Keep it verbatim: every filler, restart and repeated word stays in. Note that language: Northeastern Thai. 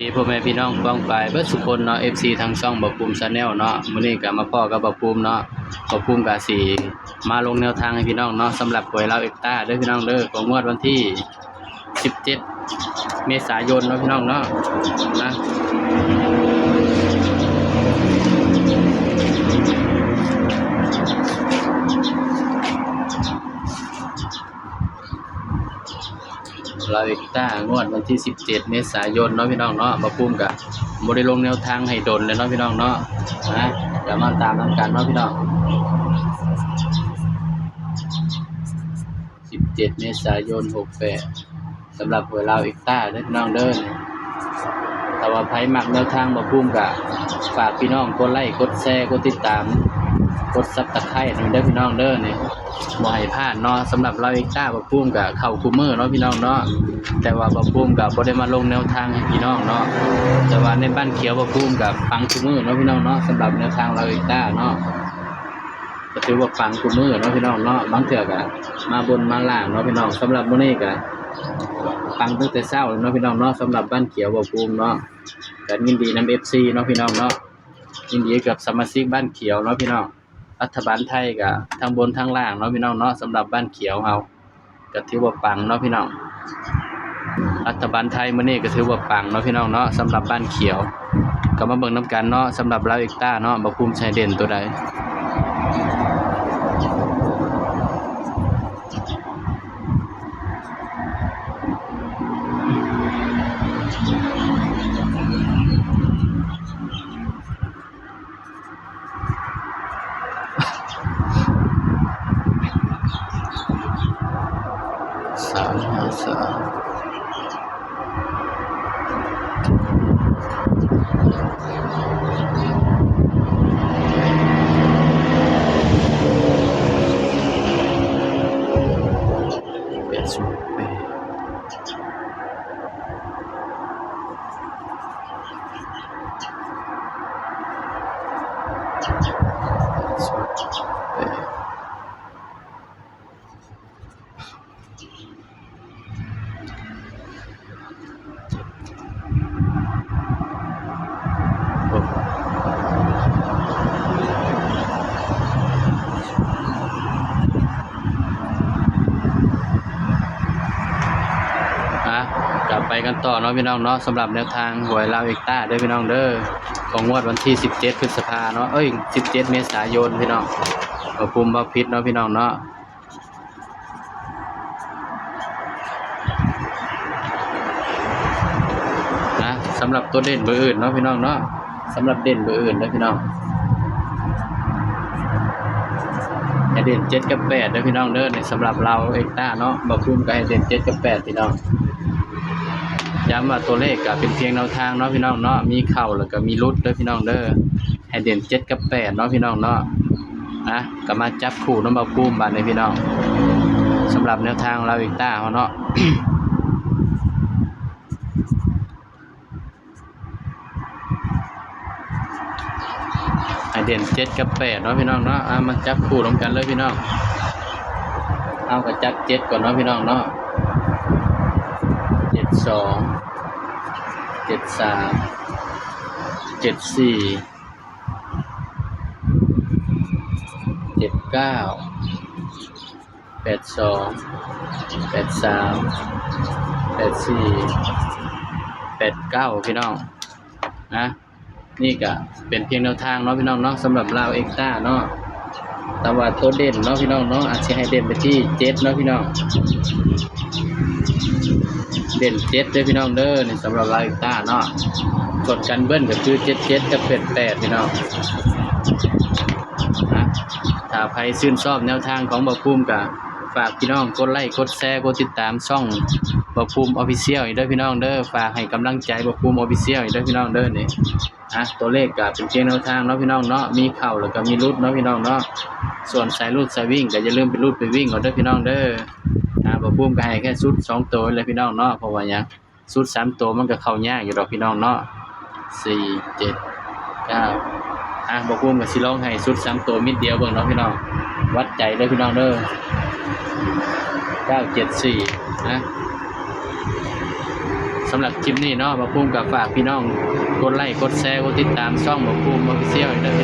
ดีพ่อแม่พี่น้องป้องปายเบิดสุคนเนาะ เอฟซี ทางช่องบ่าวภูมิ Channel เนาะ มื้อนี้ก็มาพ้อกับบ่าวภูมิเนาะ บ่าวภูมิก็สิมาลงแนวทางให้พี่น้องเนาะ สำหรับหวยลาวเอ็กต้าเด้อพี่น้องเด้อ ของงวดวันที่ สิบเจ็ด เมษายนเนาะพี่น้องเนาะ นะ ลาวเอ็กต้างวดวันที่ สิบเจ็ด เมษายนเนาะพี่น้องเนาะ บ่าวภูมิก็บ่ได้ลงแนวทางให้โดนเลยเนาะพี่น้องเนาะ นะ เดี๋ยวมาตามนำกันเนาะพี่น้อง สิบเจ็ด เมษายน หกแปด สำหรับหวยลาวเอ็กต้าเด้อพี่น้องเด้อ ถ้าว่าไผมักแนวทางบ่าวภูมิก็ฝากพี่น้องกดไลค์ กดแชร์ กดติดตาม กด Subscribe นำเด้อพี่น้องเด้อ นี่ บ่ให้พลาดเนาะ สำหรับลาวเอ็กต้าบ่าวภูมิก็เข้าคู่มื้อเนาะพี่น้องเนาะ แต่ว่าบ่าวภูมิก็บ่ได้มาลงแนวทางให้พี่น้องเนาะ แต่ว่าในบ้านเขียวบ่าวภูมิก็ปังคู่มื้อเนาะพี่น้องเนาะ สำหรับแนวทางลาวเอ็กต้าเนาะ ก็ถือว่าปังคู่มื้อเนาะพี่น้องเนาะ บางเทื่อก็มาบนมาล่างเนาะพี่น้อง สำหรับมื้อนี้ก็ปังตั้งแต่เช้าเลยเนาะพี่น้องเนาะ สำหรับบ้านเขียวบ่าวภูมิเนาะ ก็ยินดีนำ เอฟซี เนาะพี่น้องเนาะ ยินดีกับสมาชิกบ้านเขียวเนาะพี่น้อง รัฐบาลไทยก็ทั้งบนทั้งล่างเนาะพี่น้องเนาะ สำหรับบ้านเขียวเฮา ก็ถือว่าปังเนาะพี่น้อง รัฐบาลไทยมื้อนี้ก็ถือว่าปังเนาะพี่น้องเนาะ สำหรับบ้านเขียว ก็มาเบิ่งนำกันเนาะ สำหรับลาวเอ็กต้าเนาะ บ่าวภูมิสิให้เด่นตัวใด สามห้าสาม แปดศูนย์แปด อ่ะ กลับไปกันต่อเนาะพี่น้องเนาะ สำหรับแนวทางหวยลาวเอ็กต้าเด้อพี่น้องเด้อ ของงวดวันที่ สิบเจ็ด พฤษภาเนาะ เอ้ย สิบเจ็ด เมษายนพี่น้อง บ่าวภูมิบ่ผิดเนาะพี่น้องเนาะ นะ สำหรับตัวเด่นเบอร์อื่นเนาะพี่น้องเนาะ สำหรับเด่นเบอร์อื่นเด้อพี่น้อง ให้เด่น เจ็ด กับ แปด เด้อพี่น้องเด้อ นี่สำหรับลาวเอ็กต้าเนาะ บ่าวภูมิก็ให้เด่น เจ็ด กับ แปด พี่น้อง ย้ำว่าตัวเลขก็เป็นเพียงแนวทางเนาะพี่น้องเนาะ มีเข้าแล้วก็มีหลุดเด้อพี่น้องเด้อ ให้เด่น เจ็ด กับ แปด เนาะพี่น้องเนาะ นะ ก็มาจับคู่นำบ่าวภูมิบาดนี้พี่น้อง สำหรับแนวทางลาวเอ็กต้าเฮาเนาะ ให้เด่น เจ็ด กับ แปด เนาะพี่น้องเนาะ อ่ะ มาจับคู่นำกันเลยพี่น้อง เอาก็จับ เจ็ด ก่อนเนาะพี่น้องเนาะ เจ็ดสอง เจ็ดสาม เจ็ดสี่ เจ็ดเก้า แปดสอง แปดสาม แปดสี่ แปดเก้า พี่น้อง นะ นี่ก็เป็นเพียงแนวทางเนาะพี่น้องเนาะ สำหรับลาวเอ็กต้าเนาะ แต่ว่าตัวเด่นเนาะพี่น้องเนาะ อาจสิให้เด่นไปที่ เจ็ด เนาะพี่น้อง เด่น เจ็ด เด้อพี่น้องเด้อ นี่สำหรับลาวเอ็กต้าเนาะ ส่วนกันเบิ้ลก็คือ เจ็ดเจ็ด กับ แปดแปด พี่น้อง นะ ถ้าใครชื่นชอบแนวทางของบ่าวภูมิก็ฝากพี่น้องกดไลค์ กดแชร์ กดติดตามช่องบ่าวภูมิ Official อีกเด้อพี่น้องเด้อ ฝากให้กำลังใจบ่าวภูมิ Official อีกเด้อพี่น้องเด้อ นี่ อ่ะ ตัวเลขก็เป็นเพียงแนวทางเนาะพี่น้องเนาะ มีเข้าแล้วก็มีหลุดเนาะพี่น้องเนาะ ส่วนสายหลุดสายวิ่งก็อย่าลืมไปหลุดไปวิ่งเอาเด้อพี่น้องเด้อ อ่ะ บ่าวภูมิก็ให้แค่ชุดสองตัวเลยพี่น้องเนาะ เพราะว่าหยัง ชุดสามตัวมันก็เข้ายากอยู่ดอกพี่น้องเนาะ สี่เจ็ดเก้า อ่ะ บ่าวภูมิก็สิลองให้ชุดสามตัวมิดเดียวเบิ่งเนาะพี่น้อง วัดใจเด้อพี่น้องเด้อ เก้าเจ็ดสี่ นะ สำหรับคลิปนี้เนาะ บ่าวภูมิก็ฝากพี่น้องกดไลค์กดแชร์กดติดตามช่องบ่าวภูมิ Official เด้อ